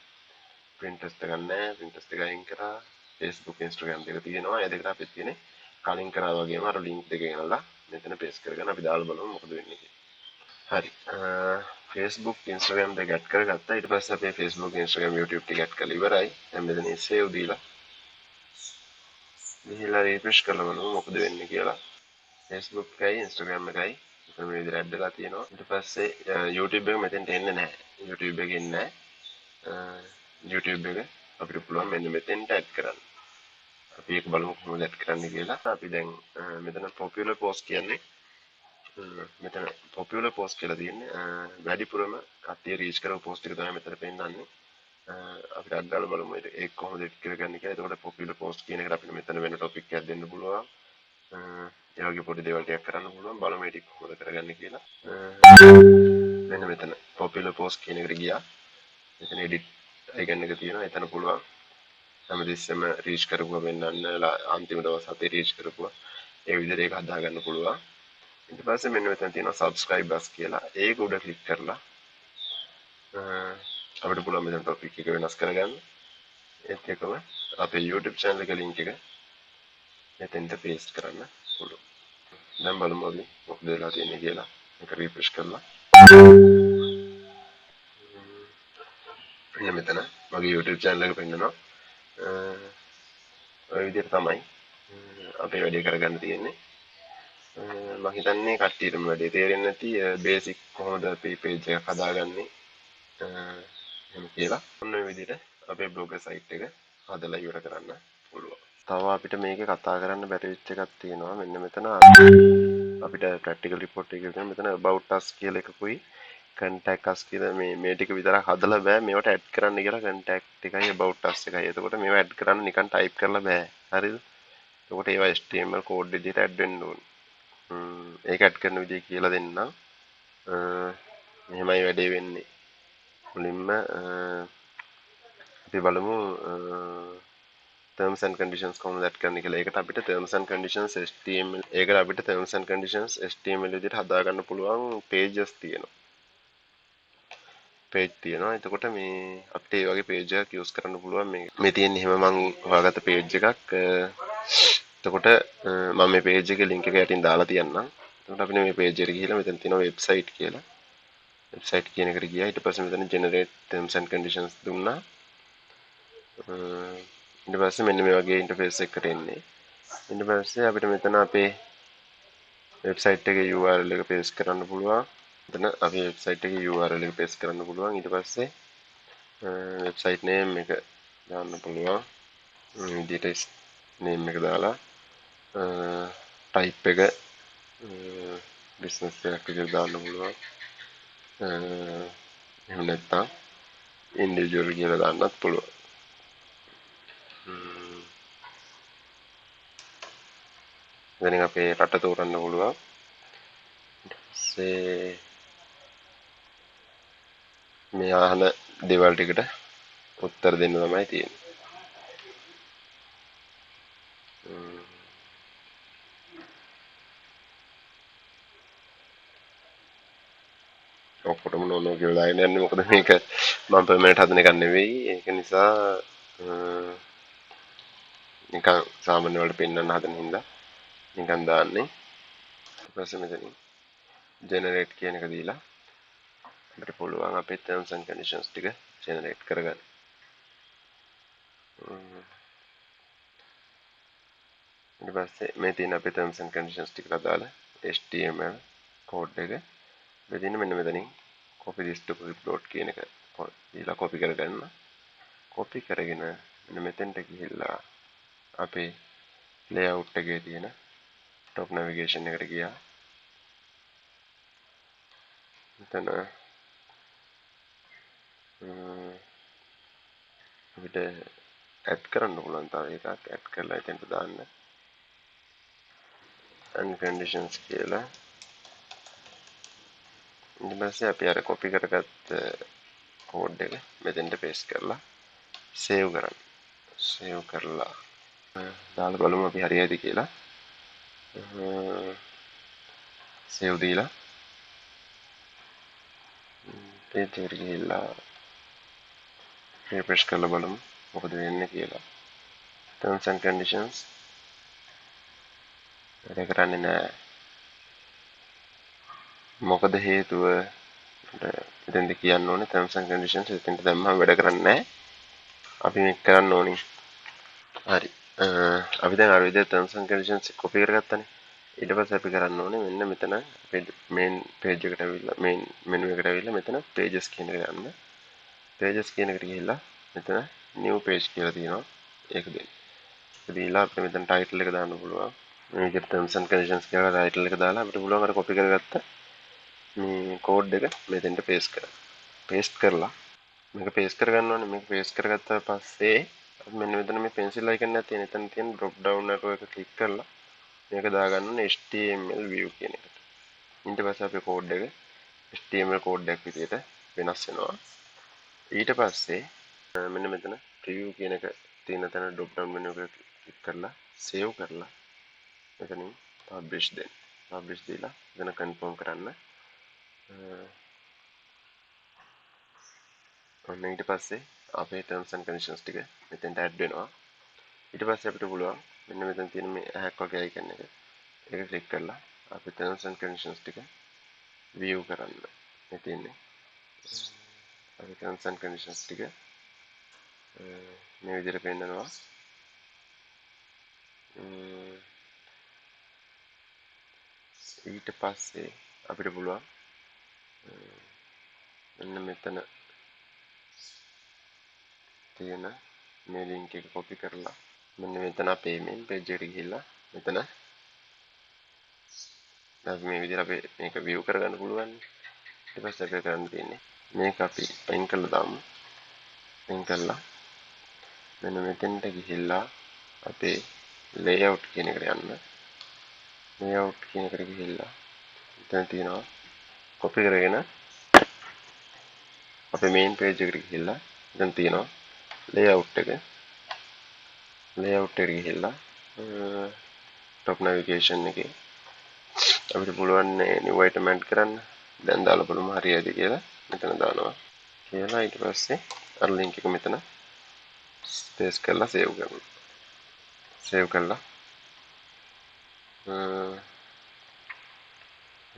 Pinterest එකක් නැහැ, Pinterest එක අයින් කරා. Facebook, Instagram දෙක තියෙනවා. ඒ දෙකට අපිට තියෙන්නේ කලින් කරා වගේම අර link දෙක ගෙනල්ලා මෙතන paste කරගෙන අපි දාලා බලමු මොකද වෙන්නේ කියලා. හරි. Facebook, Instagram දෙක ඇඩ් කරගත්තා. ඊට පස්සේ අපේ Facebook, Instagram, YouTube ටික ඇඩ් කරලා ඉවරයි. දැන් මෙතන save දීලා ගිහිල්ලා refresh කරලා බලමු මොකද වෙන්නේ කියලා. Facebook එකයි Instagram එකයි මෙතන මේ විදිහට ඇඩ් වෙලා තියෙනවා. ඊට පස්සේ YouTube එක මෙතෙන්ට එන්නේ නැහැ. YouTube එක එන්නේ නැහැ. YouTube එක අපිට පුළුවන් මෙන්න මෙතෙන්ට ඇඩ් කරන්න. අපි ඒක බලමු කොහොමද ඇඩ් කරන්නේ කියලා. අපි දැන් මෙතන popular post කියන්නේ මෙතන popular post කියලා තියෙන්නේ. වැඩිපුරම කට්ටිය රීච් කරපු post එක තමයි මෙතන පෙන්නන්නේ. අපිට අත් දාලා බලමු ඒක කොහොමද එඩිට් කරගන්නේ කියලා. එතකොට popular post කියන එකට අපිට මෙතන වෙන topic එකක් දෙන්න පුළුවන්. ඒ වගේ පොඩි දේවල් ටිකක් කරන්න පුළුවන්. බලමු ඒ ටික කොහොමද කරගන්නේ කියලා. මෙන්න මෙතන popular post කියන එකට ගියා. මෙතන edit icon එක තියෙනවා. එතන පුළුවන් හැමතිස්සෙම රීච් කරපුවා පෙන්නන්න, අන්තිම දවස් 7 රීච් කරපුවා. ඒ විදිහට ඒක හදාගන්න පුළුවන්. ඊට පස්සේ මෙන්න මෙතන තියෙනවා subscribe us කියලා. ඒක උඩ ක්ලික් කරලා අපිට පුළුවන් මෙතන ටොපික් එක වෙනස් කරගන්න. ඒත් එක්කම අපේ YouTube channel එක link එක මෙතෙන්ට paste කරන්න පුළුවන්. දැන් බලමු අපි මොකද වෙලා තියෙන්නේ කියලා. මේක refresh කරලා. මෙන්න මෙතන මගේ YouTube channel එක පෙන්නනවා. ඔය විදිහට තමයි අපේ වැඩේ කරගන්න තියෙන්නේ. මං හිතන්නේ කට්ටියටම වැඩේ තේරෙන්නේ නැති බේසික් කොහොමද අපි පේජ් එකක් හදාගන්නේ එහෙම කියලා. ඔන්න ඔය විදිහට අපේ බ්ලොග් සයිට් එක හදලා ඉවර කරන්න පුළුවන්. තව අපිට මේකේ කතා කරන්න බැරි වෙච්ච එකක් තියෙනවා. මෙන්න මෙතන අපිට ප්‍රැක්ටිකල් රිපෝට් එකේ තියෙන මෙතන about us කියලා එකකුයි contact us කියලා මේ ටික විතරක් හදලා බෑ. මේවට ඇඩ් කරන්න කියලා contact එකයි about us එකයි. එතකොට මේවා ඇඩ් කරන්න නිකන් ටයිප් කරලා බෑ. හරිද? එතකොට ඒවා HTML code විදිහට ඇඩ් වෙන්න ඕනේ. ඒක ඇඩ් කරන විදිය කියලා දෙන්නම්. මෙහෙමයි වැඩේ වෙන්නේ. මුලින්ම අපි බලමු terms and conditions කොහොමද ඇඩ් කරන්නේ කියලා. ඒකට අපිට terms and conditions HTML, ඒකට අපිට terms and conditions HTML විදිහට හදාගන්න පුළුවන් pages තියෙනවා. Page තියෙනවා. එතකොට මේ අපිට ඒ වගේ page එකක් use කරන්න පුළුවන්. මේ තියෙන්නේ එහෙම මං හොයාගත්ත page එකක්. එතකොට මම මේ page එකේ link එක යටින් දාලා තියන්නම්. එතකොට අපි මේ page එකට ගිහිල්ලා මෙතන තියෙනවා website කියලා. Website කියන එකට ගියා. ඊට පස්සේ මෙතන generate terms and conditions දුන්නා. ඊට පස්සේ මෙන්න මේ වගේ ඉන්ටර්ෆේස් එකකට එන්නේ. ඊට පස්සේ අපිට මෙතන අපේ වෙබ්සයිට් එකේ URL එක පේස්ට් කරන්න පුළුවන්. මෙතන අපේ වෙබ්සයිට් එකේ URL එක පේස්ට් කරන්න පුළුවන්. ඊට පස්සේ වෙබ්සයිට් නේම් එක දාන්න පුළුවන්. මේ විදිහට නේම් එක දාලා ටයිප් එක බිස්නස් එකක් විදිහට දාන්න පුළුවන්. එහෙම නැත්නම් ඉන්ඩිවිජුවල් කියලා දාන්නත් පුළුවන්. එතනින් අපේ රට තෝරන්න පුළුවන්. ඊට පස්සේ මේ අහන දේවල් ටිකට උත්තර දෙන්න තමයි තියෙන්නේ. ඔක්කොටම නෝ නෝ කියලා දාගෙන යන්නේ. මොකද මේක මම පර්මනන්ට් හදන එකක් නෙවෙයි. ඒක නිසා නිකන් සාමාන්‍ය වලට පෙන්වන්න හදන හින්දා නිකන් දාන්නේ. ඊට පස්සේ මෙතනින් ජෙනරේට් කියන එක දීලා අපිට පුළුවන් අපේ terms and conditions ටික ජෙනරේට් කරගන්න. ඊට පස්සේ මේ තියෙන අපේ terms and conditions ටිකට අදාළ HTML code එක මෙතන මෙන්න මෙතනින් copy this to clipboard කියන එක දීලා copy කරගන්න. Copy කරගෙන මෙන්න මෙතෙන්ට ගිහිල්ලා අපේ layout එකේ තියෙන top navigation එකට ගියා. මෙතන අපිට ඇඩ් කරන්න පුළුවන් තව එකක් ඇඩ් කරලා එතෙන්ට දාන්න and conditions කියලා. ඊට පස්සේ අපි අර කොපි කරගත්ත කෝඩ් එක මෙතෙන්ට පේස්ට් කරලා සේව් කරන්න. සේව් කරලා දාලා බලමු අපි හරියයිද කියලා. සේව් දීලා පේජ් එකට ගිහිල්ලා රිෆ්‍රෙෂ් කරලා බලමු මොකද වෙන්නේ කියලා. Terms and conditions වැඩ කරන්නේ නෑ. මොකද හේතුව මට මෙතෙන්ද කියන්න ඕනේ terms and conditions එතෙන්ට දැම්මම වැඩ කරන්නේ නෑ. අපි මේක කරන්න ඕනේ. හරි. අපි දැන් අර විදිහට terms and conditions copy කරගත්තනේ. ඊට පස්සේ අපි කරන්න ඕනේ මෙන්න මෙතන අපේ main page එකට ඇවිල්ලා main menu එකට ඇවිල්ලා මෙතන pages කියන එකට යන්න. Pages කියන එකට ගිහිල්ලා මෙතන new page කියලා තියෙනවා. ඒක දෙන්න. ඒක දීලා අපිට මෙතන title එක දාන්න පුළුවන්. මේ විදිහට terms and conditions කියලා title එක දාලා අපිට පුළුවන් අර කොපි කරගත්ත මේ කෝඩ් එක මෙතෙන්ට පේස්ට් කරන්න. පේස්ට් කරලා මේක පේස්ට් කරගන්න ඕනේ. මේක පේස්ට් කරගත්තා පස්සේ අපි මෙන්න මෙතන මේ පෙන්සිල් අයිකන් එකක් තියෙන. එතන තියෙන ඩ්‍රොප් ඩවුන් ඇරෝ එක ක්ලික් කරලා මේක දාගන්න ඕනේ HTML view කියන එකට. ඊට පස්සේ අපේ කෝඩ් එක HTML code එකක් විදිහට වෙනස් වෙනවා. ඊට පස්සේ මෙන්න මෙතන preview කියන එක තියෙන තැන ඩ්‍රොප් ඩවුන් මෙනු එක ක්ලික් කරලා සේව් කරලා මෙතනින් පබ්ලිෂ් දෙන්න. පබ්ලිෂ් දීලා එතන කන්ෆර්ම් කරන්න. ඔන්න ඊට පස්සේ අපේ terms and conditions ටික මෙතෙන්ට ඇඩ් වෙනවා. ඊට පස්සේ අපිට පුළුවන් මෙන්න මෙතන තියෙන මේ ඇහැක් වගේ icon එක ඒක ක්ලික් කරලා අපේ terms and conditions ටික view කරන්න. මේ තියෙන්නේ අපේ terms and conditions ටික මේ විදිහට පෙන්නනවා. ඊට පස්සේ අපිට පුළුවන් මෙන්න මෙතන තියෙන මේ link එක කොපි කරලා මෙන්න මෙතන අපේ main page එකට ගිහිල්ලා මෙතන අපි මේ විදිහට අපේ මේක view කරගන්න පුළුවන්. ඊට පස්සේ අපිට කරන්න තියෙන්නේ මේක අපි අයින් කරලා දාමු. අයින් කරලා මෙන්න මෙතෙන්ට ගිහිල්ලා අපේ layout කියන එකට යන්න. Layout කියන එකට ගිහිල්ලා මෙතන තියෙනවා කොපි කරගෙන අපේ මේන් පේජ් එකට ගිහිල්ලා දැන් තියෙනවා ලේඅවුට් එක. ලේඅවුට් එකට ගිහිල්ලා টොප් නැවිගේෂන් එකේ අපිට පුළුවන් නිව් අයිටම් ඇඩ් කරන්න. දැන් දාලා බලමු හරියයිද කියලා. මෙතන දානවා කියලා ඊට පස්සේ අර ලින්ක් එක මෙතන පේස්ට් කරලා සේව් කරනවා. සේව් කරලා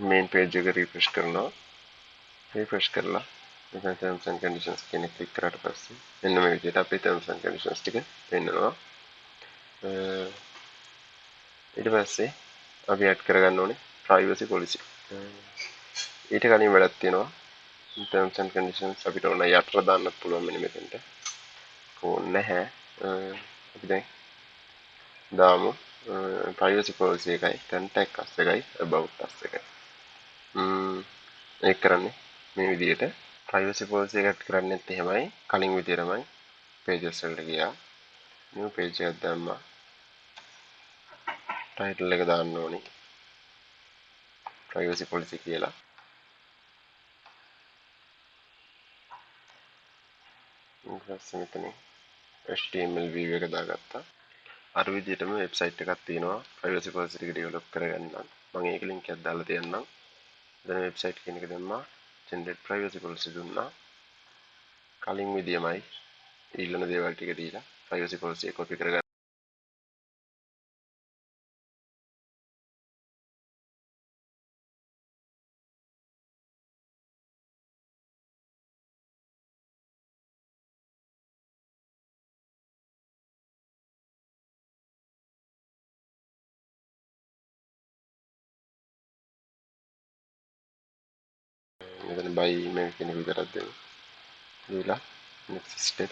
මේන් පේජ් එක රිෆ්‍රෙෂ් කරනවා. රිෆ්‍රෙෂ් කරලා මෙතන terms and conditions කියන එක ක්ලික් කරාට පස්සේ මෙන්න මේ විදිහට අපේ terms and conditions ටික පෙන්නනවා. ඊට පස්සේ අපි ඇඩ් කරගන්න ඕනේ privacy policy. ඊට කලින් වැඩක් තියෙනවා terms and conditions අපිට ඕන යටට දාන්නත් පුළුවන් මෙන්න මෙතනට. ඕනේ නැහැ. අපි දැන් දාමු privacy policy එකයි contact us එකයි about us එකයි. ඒක කරන්නේ මේ විදිහට. Privacy policy එක ඇඩ් කරන්නෙත් එහෙමයි කලින් විදිහටමයි pages වලට ගියා. New page එකක් දැම්මා. Title එක දාන්න ඕනි privacy policy කියලා. ඊට පස්සේ මෙතන HTML view එක දාගත්තා. අර විදිහටම වෙබ්සයිට් එකක් තියෙනවා privacy policy ටික ඩෙවලොප් කරගන්න නම්. මම ඒක link එකක් දාලා තියන්නම්. දැන් වෙබ්සයිට් කියන එක දැම්මා. Generate privacy policy දුන්නා. කලින් විදියමයි ඊළඟ දේවල් ටික දීලා privacy policy එක කොපි කරගන්න. මෙතන by email කියන එක විතරක් දෙමු. දීලා next step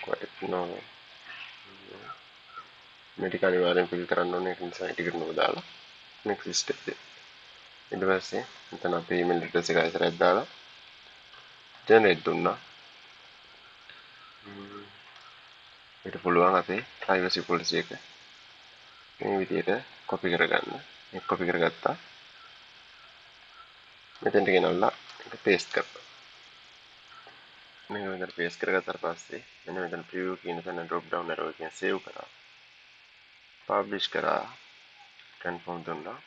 quite no මේ ටික අනිවාර්යෙන් fill කරන්න ඕනේ. ඒක නිසා ඒ ටික නෝ දාලා next step දෙන්න. ඊට පස්සේ මෙතන අපේ email address එක ආයෙත් දාලා generate දුන්නා. ඊට පුළුවන් අපේ privacy policy එක මේ විදිහට copy කරගන්න. මේක copy කරගත්තා. මෙතෙන්ට ගෙනල්ලා ඒක paste කරනවා. මේක මෙතන paste කරගත්තාට පස්සේ මෙන්න මෙතන preview කියන තැන drop down arrow එකෙන් save කරා. Publish කරා. Confirm දුන්නා.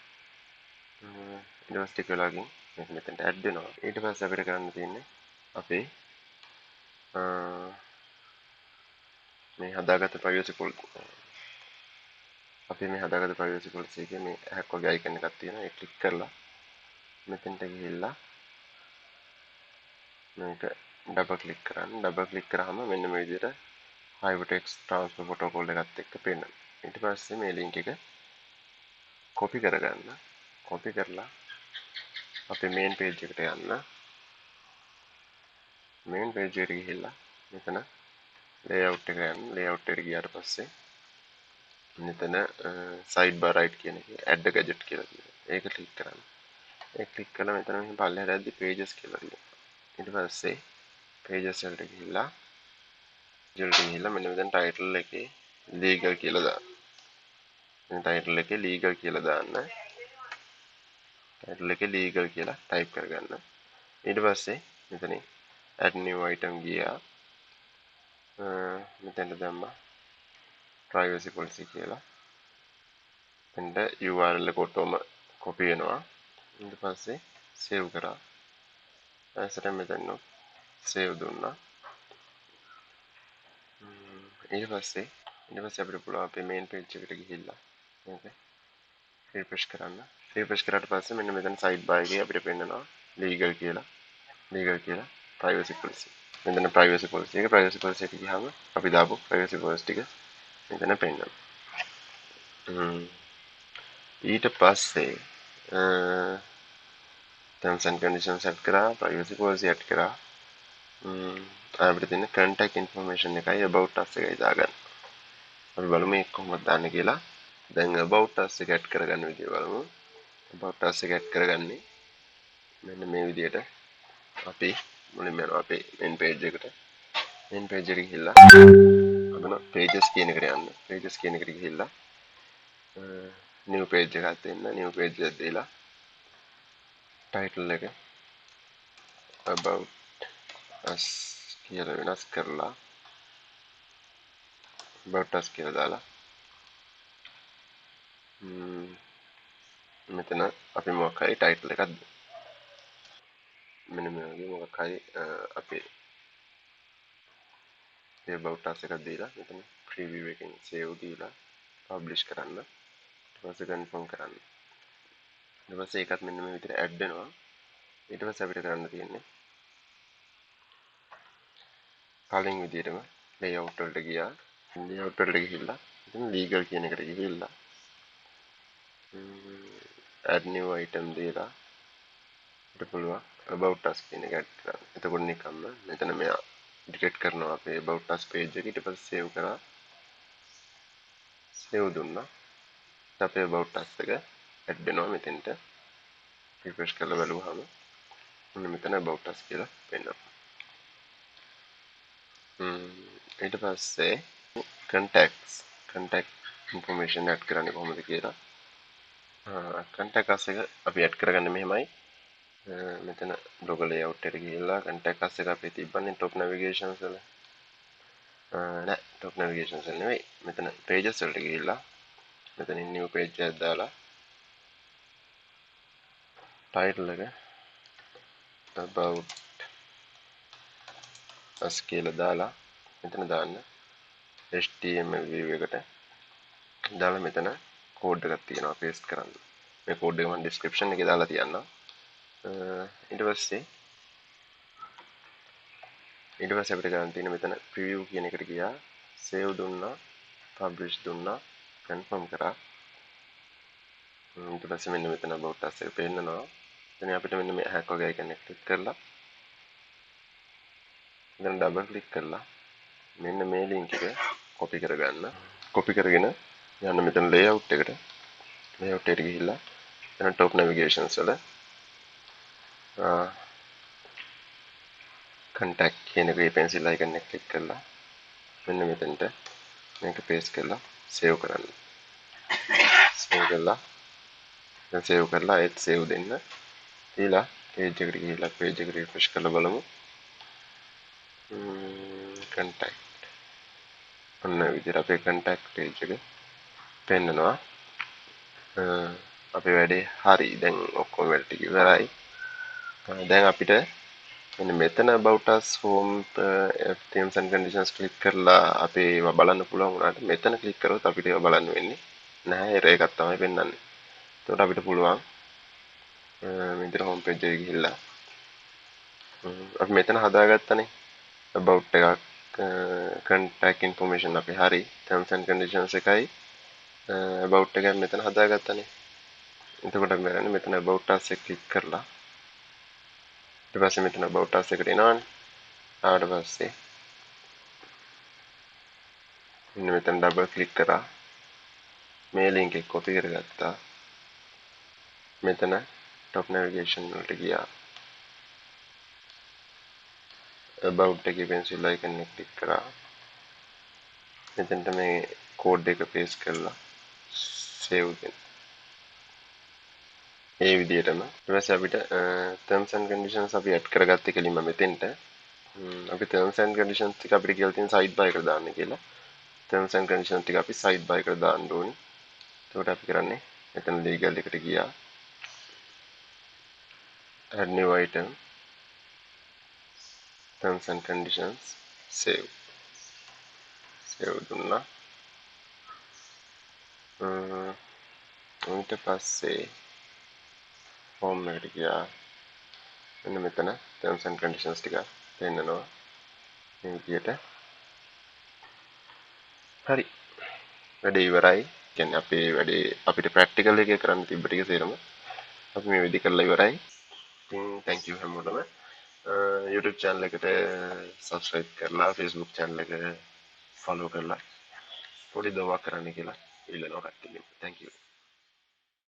ඊට පස්සේ ටික වෙලාවකින් මේක මෙතනට add වෙනවා. ඊට පස්සේ අපිට කරන්න තියෙන්නේ අපේ මේ හදාගත්ත privacy policy අපි මේ හදාගත්ත privacy policy එකේ මේ hack වගේ icon එකක් තියෙනවා. ඒක ක්ලික් කරලා මෙතෙන්ට ගිහිල්ලා මේක ඩබල් ක්ලික් කරන්න. ඩබල් ක්ලික් කරාම මෙන්න මේ විදිහට hypertext transfer protocol එකත් එක්ක පෙන්නනවා. ඊට පස්සේ මේ link එක කොපි කරගන්න. කොපි කරලා අපේ මේන් පේජ් එකට යන්න. මේන් පේජ් එකට ගිහිල්ලා මෙතන ලේඅවුට් එකට යන්න. ලේඅවුට් එකට ගියාට පස්සේ මෙතන සයිඩ් බාර් රයිට් කියන එකේ ඇඩ් a gadget කියලා තියෙනවා. ඒක ක්ලික් කරන්න. ඒක ක්ලික් කරලා මෙතන මෙහෙම පල්ලෙහාට යද්දි pages කියලා තියෙනවා. ඊට පස්සේ pages වලට ගිහිල්ලා වලට ගිහිල්ලා මෙන්න මෙතන title එකේ legal කියලා දාන්න. මෙන්න title එකේ legal කියලා දාන්න. Title එකේ legal කියලා type කරගන්න. ඊට පස්සේ මෙතනින් add new item ගියා. මෙතෙන්ට දැම්මා privacy policy කියලා. මෙතෙන්ට URL එක ඔටෝම කොපි වෙනවා. ඊට පස්සේ save කරා. ඊට මෙතන save දුන්නා. ඊට පස්සේ අපිට පුළුවන් අපේ main page එකට ගිහිල්ලා මේක refresh කරන්න. Refresh කරාට පස්සේ මෙන්න මෙතන side bar එකේ අපිට පෙන්නනවා legal කියලා. Legal කියලා privacy policy. මෙතන privacy policy එක privacy policy එක ගියාම අපි දාපු privacy policy ටික මෙතන පෙන්නනවා. ඊට පස්සේ terms and conditions set කරා, privacy policy add කරා. අපිට තියෙන contact information එකයි about us එකයි දාගන්න. අපි බලමු මේක කොහොමද දාන්නේ කියලා. දැන් about us එක add කරගන්න විදිය බලමු. About us එක add කරගන්නේ මෙන්න මේ විදියට. අපි මුලින්ම යනවා අපේ main page එකට. Main page එකට ගිහිල්ලා අදන pages කියන එකට යන්න. Pages කියන එකට ගිහිල්ලා new page එකක් දෙන්න. New page එකක් දීලා title එක About us කියලා වෙනස් කරලා about us කියලා දාලා මෙතන අපි මොකක් හරි ටයිටල් එකක් දෙමු. මෙන්න මේ වගේ මොකක් හරි අපේ about us එකක් දීලා මෙතන ප්‍රීවිව් එකෙන් සේව් දීලා පබ්ලිෂ් කරන්න. ඊට පස්සේ කන්ෆර්ම් කරන්න. ඊට පස්සේ ඒකත් මෙන්න මේ විදිහට ඇඩ් වෙනවා. ඊට පස්සේ අපිට කරන්න තියෙන්නේ කලින් විදිහටම ලේඅවුට් වලට ගියා. ලේඅවුට් වලට ගිහිල්ලා මෙතන ලීගල් කියන එකට ගිහිල්ලා add new item දීලා අපිට පුළුවන් about us කියන එක ඇඩ් කරන්න. එතකොට නිකම්ම මෙතන මෙයා ඩිටෙක්ට් කරනවා අපේ about us page එක. ඊට පස්සේ සේව් කරා. සේව් දුන්නා. අපේ about us එක ඇඩ් වෙනවා මෙතෙන්ට. රිෆ්‍රෙෂ් කරලා බලුවාම ඔන්න මෙතන about us කියලා පෙන්වනවා. ඊට පස්සේ contact information add කරන්නේ කොහොමද කියලා. Contact us එක අපි ඇඩ් කරගන්නේ මෙහෙමයි. මෙතන blog layout එකට ගිහිල්ලා contact us එක අපේ තිබ්බනේ top navigations වල. නෑ, top navigations වල නෙවෙයි. මෙතන pages වලට ගිහිල්ලා මෙතනින් new page එකක් දාලා title එක about us කියලා දාලා මෙතන දාන්න HTML view එකට දාලා මෙතන කෝඩ් එකක් තියෙනවා පේස්ට් කරන්න. මේ කෝඩ් එක මම ඩිස්ක්‍රිප්ෂන් එකේ දාලා තියන්නම්. ඊට පස්සේ අපිට ගන්න තියෙන මෙතන ප්‍රිවිව් කියන එකට ගියා, සේව් දුන්නා, පබ්ලිෂ් දුන්නා, කන්ෆර්ම් කරා. ඊට පස්සේ මෙන්න මෙතන about us එක පෙන්නනවා. එතන අපිට මෙන්න මේ හැක් වගේ icon එක ක්ලික් කරලා දැන් ඩබල් ක්ලික් කරලා මෙන්න මේ ලින්ක් එක කොපි කරගන්න. කොපි කරගෙන යන්න මෙතන ලේඅවුට් එකට. ලේඅවුට් එකට ගිහිල්ලා එතන টොප් නැවිගේෂන්ස් වල කන්ටැක්ට් කියන එකේ පෙන්සිල් අයිකන් එක ක්ලික් කරලා මෙන්න මෙතනට මේක පේස්ට් කරලා සේව් කරන්න. සේව් කරලා දැන් සේව් කරලා ඒත් සේව් දෙන්න. දීලා පේජ් එකට ගිහිල්ලා පේජ් එක රිෆ්‍රෙෂ් කරලා බලමු. කන්ටැක්ට් ඔන්න ඔය විදිහට අපේ කන්ටැක්ට් පේජ් එක පෙන්නනවා. අපේ වැඩේ හරි. දැන් ඔක්කොම වැඩ ටික ඉවරයි. දැන් අපිට මෙන්න මෙතන about us home terms and conditions click කරලා අපේ ඒවා බලන්න පුළුවන් වුණාට මෙතන ක්ලික් කරොත් අපිට ඒවා බලන්න වෙන්නේ නැහැ. එරර් එකක් තමයි පෙන්වන්නේ. එතකොට අපිට පුළුවන් මේ විදිහට හෝම් පේජ් එකට ගිහිල්ලා අපි මෙතන හදාගත්තනේ about එකක්, contact information අපි හරි, terms and conditions එකයි about එකයි මෙතන හදාගත්තනේ. එතකොට අපි කරන්නේ මෙතන about us එක ක්ලික් කරලා ඊට පස්සේ මෙතන about us එකට එනවනේ. ආවට පස්සේ මෙන්න මෙතන ඩබල් ක්ලික් කරා මේ ලින්ක් එක කොපි කරගත්තා. මෙතන top navigation වලට ගියා. about එකේ pencil icon එක ක්ලික් කරා. මෙතනට මේ කෝඩ් එක පේස්ට් කරලා සේව් දෙන්න. ඒ විදිහටම ඊට පස්සේ අපිට terms and conditions අපි ඇඩ් කරගත්තේ කෙලින්ම මෙතෙන්ට. අපි terms and conditions ටික අපිට කියලා තියෙන සයිඩ් බාර් එකට දාන්න කියලා. terms and conditions ටික අපි සයිඩ් බාර් එකට දාන්න ඕනි. එතකොට අපි කරන්නේ මෙතන legal එකට ගියා. add new item, terms and conditions, save. Save දුන්නා. ඊට පස්සේ home එකට ගියා. මෙන්න මෙතන terms and conditions ටික පෙන්නනවා මේ විදියට. හරි, වැඩේ ඉවරයි. කියන්නේ අපේ වැඩේ අපිට ප්‍රැක්ටිකල් එකේ කරන්න තිබ්බ ටික සේරම අපි මේ විදිහ කරලා ඉවරයි. ඉතින් thank you හැමෝටම. YouTube channel එකට subscribe කරලා Facebook channel එක follow කරලා පොඩි දොවක් කරන්න කියලා ඉල්ලනවා කට්ටියගෙන්. Thank you.